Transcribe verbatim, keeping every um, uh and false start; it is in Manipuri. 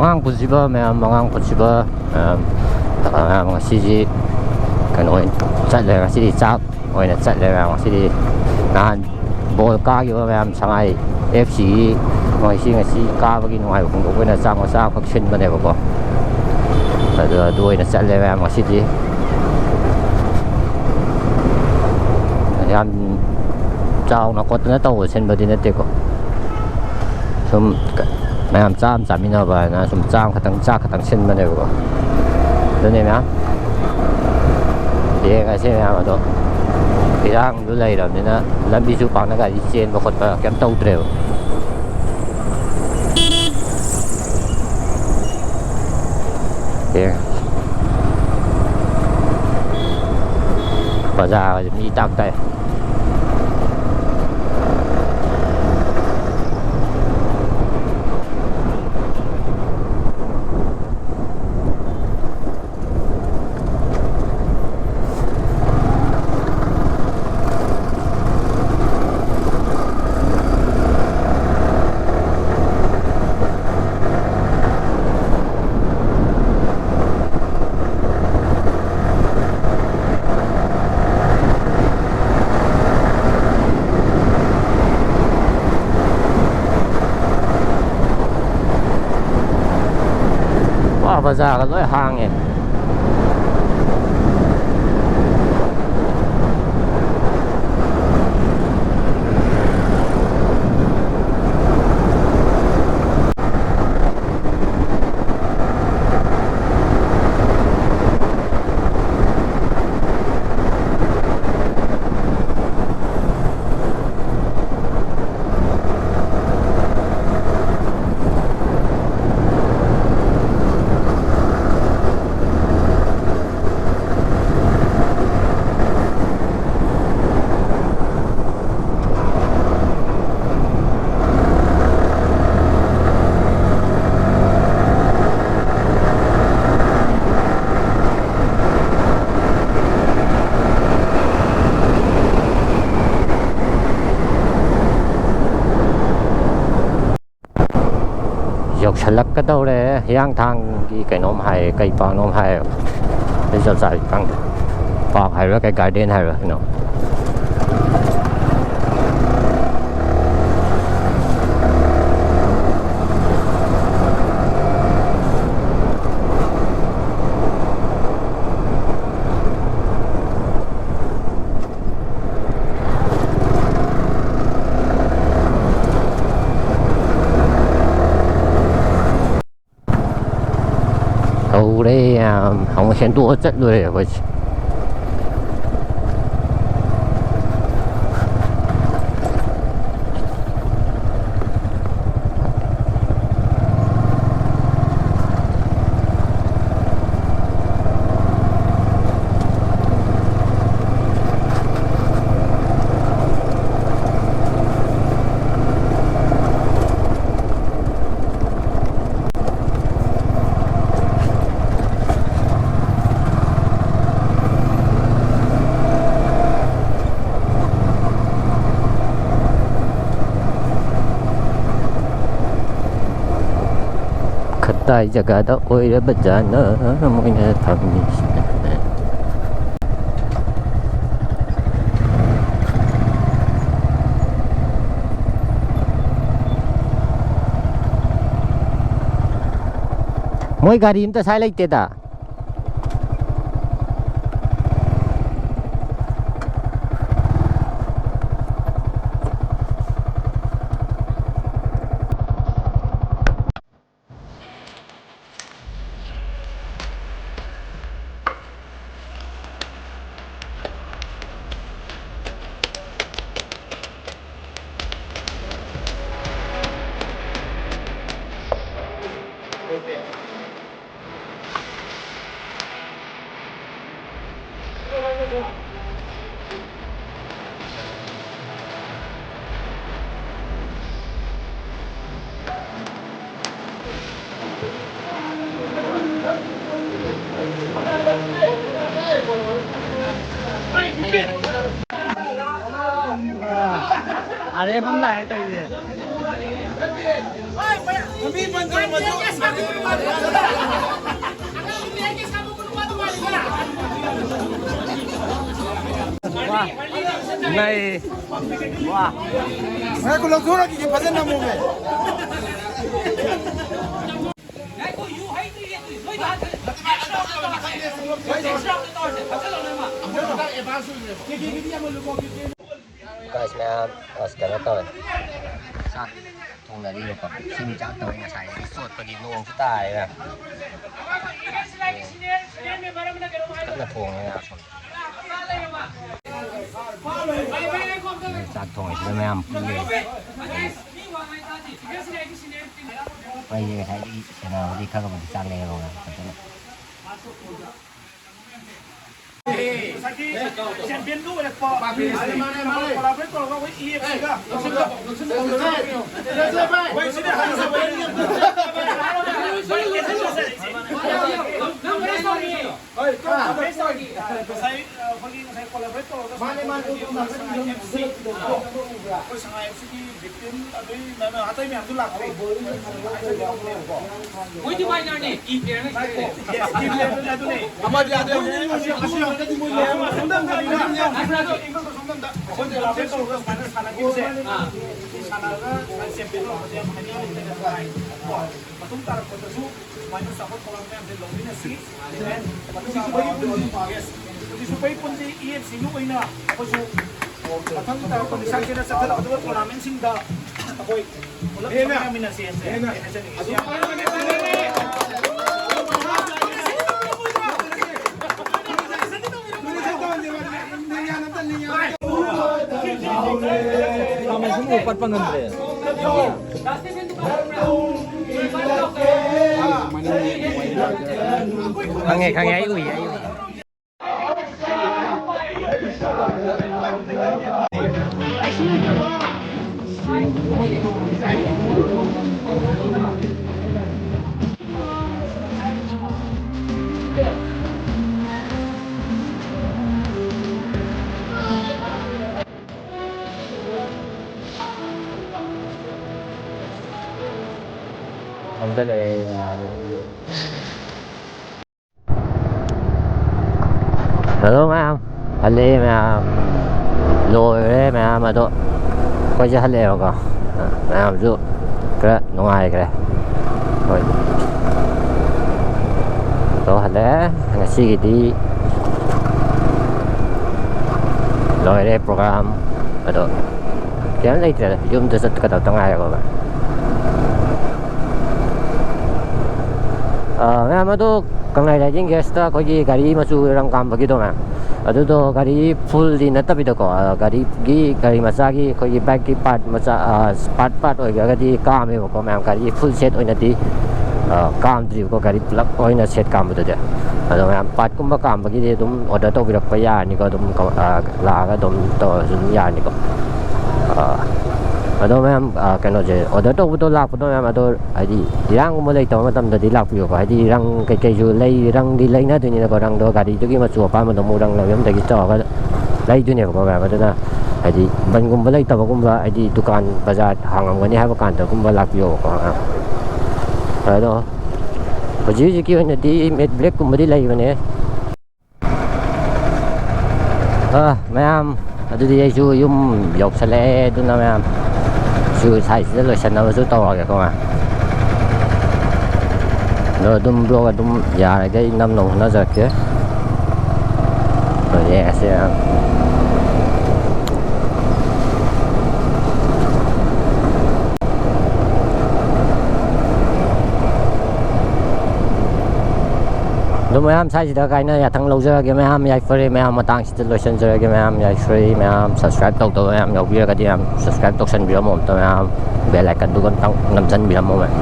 ꯑꯉꯥꯡ ꯄꯨꯟꯁꯤꯕ ꯃꯌꯥꯝ, ꯑꯉꯥꯡ ꯄꯨꯟꯁꯤꯕ ꯃꯌꯥꯝ, ꯃꯌꯥꯝ ꯉꯁꯤꯁꯤ ꯀꯩꯅꯣ ꯑꯣꯏꯅ ꯆꯠꯂꯦ, ꯉꯁꯤꯗꯤ ꯆꯥꯛ ꯑꯣꯏꯅ ꯆꯠꯂꯦ ꯃꯌꯥꯝ꯫ ꯉꯁꯤꯗꯤ ꯅꯍꯥꯟ ꯕꯣꯜ ꯀꯥꯈꯤꯕ ꯃꯌꯥꯝ, ꯁꯉꯥꯏ ꯑꯦꯐ ꯁꯤꯒꯤ ꯃꯣꯏꯁꯤ ꯉꯁꯤ ꯀꯥꯕꯒꯤ ꯅꯨꯡꯉꯥꯏꯕ ꯐꯣꯡꯗꯣꯛꯄ ꯑꯣꯏꯅ ꯆꯥꯛ ꯃꯆꯥ ꯑꯃꯈꯛ ꯁꯤꯟꯕꯅꯦꯕꯀꯣ꯫ ꯑꯗꯣ ꯑꯗꯨ ꯑꯣꯏꯅ ꯆꯠꯂꯦ ꯃꯌꯥꯝ ꯉꯁꯤꯗꯤ꯫ ꯌꯥꯝ ꯆꯥꯎꯅ ꯈꯣꯠꯇꯅ ꯇꯧꯕ ꯁꯤꯟꯕꯗꯤ ꯅꯠꯇꯦꯀꯣ꯫ ꯁꯨꯝ ꯃꯌꯥꯝ ꯆꯥ ꯑꯃ ꯆꯥꯃꯤꯟꯅꯕ ꯍꯥꯏꯅ ꯁꯨꯝ ꯆꯥ ꯈꯛꯇꯪ, ꯆꯥ ꯈꯛꯇꯪ ꯁꯤꯟꯕꯅꯦꯕꯀꯣ꯫ ꯑꯗꯨꯅꯦ ꯃꯌꯥꯝ ꯌꯦꯡꯉꯁꯦ ꯃꯌꯥꯝ꯫ ꯑꯗꯣ ꯏꯔꯥꯡꯗꯨ ꯂꯩꯔꯕꯅꯤꯅ ꯂꯝꯕꯤꯁꯨ ꯄꯥꯛꯅ ꯒꯥꯔꯤ ꯆꯦꯟꯕ ꯈꯣꯠꯄ ꯀꯩꯝ ꯇꯧꯗ꯭ꯔꯦꯕ꯫ ꯌꯦꯡꯉꯁꯤ꯫ ꯕꯖꯥꯔꯒꯁꯦ ꯃꯤ ꯇꯥꯛ ꯇꯥꯏ꯫ ꯋꯥ, ꯕꯖꯥꯔꯒ ꯂꯣꯏ ꯍꯥꯡꯉꯦ꯫ ꯌꯧꯁꯜꯂꯛꯀꯗꯧꯔꯦ꯫ ꯍꯤꯌꯥꯡꯊꯥꯡꯒꯤ ꯀꯩꯅꯣꯝ ꯍꯥꯏꯌꯦ, ꯀꯩ ꯄꯥꯛꯅꯣꯝ ꯍꯥꯏꯌꯦꯕ꯫ ꯑꯩ ꯆꯞ ꯆꯥꯕꯤ ꯈꯪꯗꯦ꯫ ꯄꯥꯛ ꯍꯥꯏꯕ꯭ꯔꯥ, ꯀꯩ ꯒꯥꯔꯗꯦꯟ ꯍꯥꯏꯕ꯭ꯔꯥ ꯀꯩꯅꯣ꯫ ꯍꯧꯔꯦ ꯌꯥꯝ꯫ ꯑꯃꯨꯛ ꯍꯦꯟꯗꯣꯛꯑ ꯆꯠꯂꯨꯔꯦ ꯑꯩꯈꯣꯏꯁꯦ꯫ ꯀꯗꯥꯏ ꯖꯒꯥꯗ ꯑꯣꯏꯔꯕꯖꯥꯠꯅꯣ ꯃꯣꯏꯅ ꯊꯝꯃꯤꯁꯦ? ꯃꯣꯏ ꯒꯥꯔꯤ ꯑꯝꯇ ꯁꯥꯏ ꯂꯩꯇꯦꯗ꯫ ꯑꯔꯦ ꯃꯝꯂꯥ ꯍꯥꯏ ꯇꯧꯔꯤꯁꯦ꯫ ꯅꯩ꯫ ꯋꯥ꯫ ꯉꯥꯏꯈꯣ, ꯂꯧꯊꯣꯔꯛꯈꯤꯒꯦ, ꯐꯖꯅ ꯅꯝꯃꯣꯃꯦ꯫ ꯒꯥꯏꯁ ꯃꯌꯥꯝ, ꯑꯁ, ꯀꯩꯅꯣ ꯇꯧꯋꯦ꯫ ꯆꯥꯛ ꯊꯣꯡꯅꯔꯤꯕꯀꯣ꯫ ꯏꯁꯤꯡ ꯆꯥꯛ ꯇꯧꯋꯦ ꯉꯁꯥꯏ꯫ ꯆꯣꯠꯄꯒꯤ ꯅꯣꯡꯁꯨ ꯇꯥꯔꯦꯅ꯫ ꯀꯟꯅ ꯊꯣꯡꯉꯦ ꯃꯌꯥꯝ ꯁꯣꯝꯗ꯫ ꯆꯥꯛ ꯊꯣꯡꯉꯤꯁꯤꯗ ꯃꯌꯥꯝ ꯄꯨꯜꯂꯦ꯫ ꯑꯩꯁꯦ ꯉꯁꯥꯏꯗꯒꯤ ꯁꯦꯟꯅꯕꯗꯤ ꯈꯔ ꯈꯕꯨꯗꯤ ꯆꯥꯅꯩꯌꯦꯕ ꯃꯌꯥꯝ ꯐꯖꯅ꯫ ꯉꯁꯥꯏꯒꯤ ꯆꯦꯝꯄꯤꯌꯟꯗꯨ ꯑꯣꯏꯔꯛꯄ꯫ ꯃꯥꯅꯦ, ꯃꯥꯅꯦ, ꯃꯥꯅꯦ꯫ ꯀꯣꯂꯥꯕꯣꯔꯦꯠ ꯇꯧꯔꯒ ꯑꯩꯈꯣꯏ ꯏ ꯑꯦꯐ ꯁꯤꯒ꯫ ꯍꯣꯏ, ꯁꯤꯗꯤ ꯍꯥꯟꯅ ꯁꯥꯟꯅꯔꯤꯅꯤ꯫ ꯍꯣꯏ, ꯉꯁꯥꯏ, ꯑ, ꯑꯩꯈꯣꯏꯒꯤ ꯉꯁꯥꯏ ꯀꯣꯂꯥꯕꯣꯔꯦꯠ ꯇꯧꯔꯒ ꯃꯥꯅꯦ, ꯃꯥꯅꯦ, ꯁꯥꯟꯅꯕ ꯃꯥꯅꯦ, ꯁꯉꯥꯏ ꯑꯦꯐ ꯁꯤ꯫ ꯑꯩꯈꯣꯏ ꯁꯉꯥꯏ ꯑꯦꯐ ꯁꯤꯒꯤ ꯕꯤꯄꯤꯟ, ꯑꯗꯩ ꯃꯌꯥꯝ, ꯑꯇꯩ ꯃꯌꯥꯝꯁꯨ ꯂꯥꯛꯄ꯫ ꯃꯣꯏꯗꯤ ꯃꯥꯏꯅꯔꯅꯦ, ꯀꯤ ꯄ꯭ꯂꯦꯌꯔꯅ ꯁꯥꯟꯅꯩꯁꯦ꯫ ꯌꯦꯁ, ꯀꯤ ꯄ꯭ꯂꯦꯌꯔꯅꯦ ꯑꯗꯨꯅꯦ꯫ ꯑꯃꯗꯤ ꯑꯗꯨ ꯑꯁꯤ, ꯑꯁꯤ ꯍꯟꯗꯛꯇꯤ ꯃꯣꯏ ꯃꯌꯥꯝ ꯑꯁꯣꯝꯗ ꯑꯝꯇ ꯂꯩꯔꯤꯅꯦ꯫ ꯑꯩꯈꯣꯏ ꯀꯣꯂꯥꯕꯣꯔꯦꯠ ꯇꯧꯔꯒ ꯁꯨꯃꯥꯏꯅ ꯁꯥꯟꯅꯈꯤꯕꯁꯦ꯫ ꯑꯥ꯫ ꯁꯤ ꯁꯥꯟꯅꯔꯒ ꯁꯨꯃꯥꯏꯅ ꯆꯦꯝꯄꯤꯌꯟ ꯑꯣꯏꯕꯁꯦ ꯌꯥꯝ ꯍꯥꯏꯅꯤꯡꯉꯥꯏ ꯂꯩꯇꯅ ꯅꯨꯡꯉꯥꯏ꯫ ꯀꯣ꯫ ꯃꯇꯨꯡ ꯇꯥꯔꯛꯄꯗꯁꯨ ꯁꯨꯃꯥꯏꯅ ꯆꯥꯎꯈꯠ ꯊꯧꯔꯥꯡ ꯃꯌꯥꯝꯁꯦ ꯂꯧꯃꯤꯟꯅꯁꯤ꯫ ꯍꯧꯖꯤꯛꯁꯨ ꯑꯩꯈꯣꯏꯒꯤ ꯄꯨꯟꯁꯤ, ꯍꯧꯖꯤꯛꯁꯨ ꯑꯩꯈꯣꯏꯒꯤ ꯄꯨꯟꯁꯤ ꯏ ꯑꯦꯐ ꯁꯤꯒꯤ ꯑꯣꯏꯅ ꯑꯩꯈꯣꯏꯁꯨ ꯃꯊꯪ ꯇꯥꯔꯛꯄ ꯅꯤꯁꯥꯡ ꯆꯦꯗ ꯆꯠꯊꯔꯛꯀꯗꯕ ꯇꯣꯔꯅꯥꯃꯦꯟꯁꯤꯡꯗ ꯑꯩꯈꯣꯏ ꯄꯨꯂꯞ ꯁꯔꯨꯛ ꯌꯥꯃꯤꯟꯅꯁꯤ ꯍꯥꯏꯁꯦ ꯑꯩꯅ ꯍꯥꯏꯖꯅꯤꯡꯉꯤ꯫ ꯄꯠꯄ ꯉꯝꯗ꯭ꯔꯦ꯫ ꯈꯪꯉꯦ, ꯈꯪꯉꯦ, ꯑꯩ ꯎꯏ, ꯑꯩ ꯎꯏ꯫ ꯑꯝꯇ ꯂꯩ꯫ ꯍꯜꯂꯣ ꯃꯌꯥꯝ, ꯍꯜꯂꯛꯑꯦ ꯃꯌꯥꯝ, ꯂꯣꯏꯔꯦ ꯃꯌꯥꯝ꯫ ꯑꯗꯣ ꯑꯩꯈꯣꯏꯁꯦ ꯍꯜꯂꯛꯑꯦꯕꯀꯣ, ꯃꯌꯥꯝꯁꯨ ꯈꯔ ꯅꯨꯡꯉꯥꯏꯈ꯭ꯔꯦ꯫ ꯍꯣꯏ, ꯑꯗꯣ ꯍꯜꯂꯛꯑꯦ꯫ ꯉꯁꯤꯒꯤꯗꯤ ꯂꯣꯏꯔꯦ ꯄ꯭ꯔꯣꯒ꯭ꯔꯥꯝ꯫ ꯑꯗꯣ ꯀꯩꯝ ꯂꯩꯇ꯭ꯔꯦꯗ, ꯌꯨꯝꯗ ꯆꯠꯀꯗꯕꯇ ꯉꯥꯏꯔꯦꯀꯣ ꯚꯥꯏ꯫ ꯑꯥ, ꯃꯌꯥꯝ, ꯑꯗꯣ ꯀꯪꯂꯩ ꯔꯥꯏꯗꯤꯡ ꯒꯦꯁꯇ ꯑꯩꯈꯣꯏꯒꯤ ꯒꯥꯔꯤ ꯃꯆꯨ ꯔꯪ ꯀꯥꯝꯕꯒꯤꯗꯣ ꯃꯌꯥꯝ, ꯑꯗꯨꯗꯣ ꯒꯥꯔꯤ ꯐꯨꯜꯗꯤ ꯅꯠꯇꯕꯤꯗꯀꯣ, ꯑꯥ, ꯒꯥꯔꯤꯒꯤ, ꯒꯥꯔꯤ ꯃꯆꯥꯒꯤ ꯑꯩꯈꯣꯏꯒꯤ ꯕꯥꯏꯛꯀꯤ ꯄꯥꯔꯠ ꯃꯆꯥ, ꯑꯥ, ꯄꯥꯔꯠ ꯄꯥꯔꯠ ꯑꯣꯏꯈ꯭ꯔꯒꯗꯤ ꯀꯥꯝꯃꯦꯕꯀꯣ ꯃꯌꯥꯝ, ꯒꯥꯔꯤ ꯐꯨꯜ ꯁꯦꯠ ꯑꯣꯏꯅꯗꯤ, ꯑꯥ, ꯀꯥꯝꯗ꯭ꯔꯤꯕꯀꯣ, ꯒꯥꯔꯤ ꯄꯨꯂꯞ ꯑꯣꯏꯅ ꯁꯦꯠ ꯀꯥꯝꯕꯗꯨꯗꯤ꯫ ꯑꯗꯣ ꯃꯌꯥꯝ, ꯄꯥꯔꯠꯀꯨꯝꯕ ꯀꯥꯝꯕꯒꯤꯗꯤ ꯑꯗꯨꯝ ꯑꯣꯔꯗꯔ ꯇꯧꯕꯤꯔꯛꯄ ꯌꯥꯔꯅꯤꯀꯣ, ꯑꯗꯨꯝ ꯀ-, ꯑꯥ, ꯂꯥꯛꯑꯒ ꯑꯗꯨꯝ ꯇꯧꯔꯁꯨ ꯑꯗꯨꯝ ꯌꯥꯔꯅꯤꯀꯣ꯫ ꯑꯥ, ꯑꯗꯣ ꯃꯌꯥꯝ, ꯑꯥ, ꯀꯩꯅꯣꯁꯦ, ꯑꯣꯔꯗꯔ ꯇꯧꯕꯗꯣ ꯂꯥꯛꯄꯗꯣ ꯃꯌꯥꯝ, ꯑꯗꯣ ꯍꯥꯏꯗꯤ ꯏꯔꯥꯡꯒꯨꯝꯕ ꯂꯩꯇꯕ ꯃꯇꯝꯗꯗꯤ ꯂꯥꯛꯄꯤꯌꯣꯀꯣ꯫ ꯍꯥꯏꯗꯤ ꯔꯪ ꯀꯩꯀꯩꯁꯨ ꯂꯩ-, ꯔꯪꯗꯤ ꯂꯩꯅꯗꯣꯏꯅꯤꯅꯀꯣ꯫ ꯔꯪꯗꯣ ꯒꯥꯔꯤꯗꯨꯒꯤ ꯃꯆꯨ ꯑꯄꯥꯝꯕꯗꯣ ꯑꯃꯨꯛ ꯔꯪ ꯂꯧꯐꯝꯗꯒꯤ ꯇꯧꯔꯒ ꯂꯩꯗꯣꯏꯅꯦꯕꯀꯣ ꯃꯌꯥꯝ꯫ ꯑꯗꯨꯅ ꯍꯥꯏꯗꯤ ꯕꯟꯒꯨꯝꯕ ꯂꯩꯇꯕꯒꯨꯝꯕ, ꯍꯥꯏꯗꯤ ꯗꯨꯀꯥꯟ ꯕꯖꯥꯔ ꯍꯥꯡꯉꯝꯒꯅꯤ ꯍꯥꯏꯕ ꯀꯥꯟꯗꯒꯨꯝꯕ ꯂꯥꯛꯄꯤꯌꯣꯕꯀꯣ ꯃꯌꯥꯝ꯫ ꯑꯗꯣ ꯍꯧꯖꯤꯛ ꯍꯧꯖꯤꯛꯀꯤ ꯑꯣꯏꯅꯗꯤ ꯃꯦꯠ ꯕ꯭ꯂꯦꯛꯀꯨꯝꯕꯗꯤ ꯂꯩꯕꯅꯦ꯫ ꯑ, ꯃꯌꯥꯝ, ꯑꯗꯨꯗꯤ ꯑꯩꯁꯨ ꯌꯨꯝ ꯌꯧꯁꯜꯂꯛꯑꯦ꯫ ꯑꯗꯨꯅ ꯃꯌꯥꯝ, ꯁꯨ ꯁ꯭ꯋꯥꯏꯁꯤꯗ ꯂꯣꯏꯁꯟꯅꯕꯁꯨ ꯇꯧꯔꯒꯦꯀꯣ ꯃꯌꯥꯝ꯫ ꯑꯗꯣ ꯑꯗꯨꯝ ꯕ꯭ꯂꯣꯛ ꯑꯗꯨꯝ ꯌꯥꯔꯒ ꯑꯩ ꯅꯝꯅꯕ ꯍꯣꯠꯅꯖꯔꯛꯀꯦ꯫ ꯑꯗꯣ ꯌꯦꯡꯉꯁꯦ ꯃꯌꯥꯝ꯫ ꯑꯗꯣ ꯃꯌꯥꯝ, ꯁ꯭ꯋꯥꯏꯁꯤꯗ ꯀꯥꯏꯅ ꯌꯥꯊꯪ ꯂꯧꯖꯔꯒꯦ ꯃꯌꯥꯝ꯫ ꯌꯥꯏꯐꯔꯦ ꯃꯌꯥꯝ, ꯃꯇꯥꯡꯁꯤꯗ ꯂꯣꯏꯁꯤꯟꯖꯔꯒꯦ ꯃꯌꯥꯝ꯫ ꯌꯥꯏꯐꯔꯦ ꯃꯌꯥꯝ, subscribe ꯇꯧꯗꯕ ꯃꯌꯥꯝ ꯌꯥꯎꯕꯤꯔꯒꯗꯤ ꯃꯌꯥꯝ subscribe ꯇꯧꯁꯟꯕꯤꯔꯝꯃꯣ ꯑꯝꯇ ꯃꯌꯥꯝ, bell icon ꯗꯨꯒ ꯑꯝꯇꯪ ꯅꯝꯁꯤꯟꯕꯤꯔꯝꯃꯣ ꯃꯌꯥꯝ꯫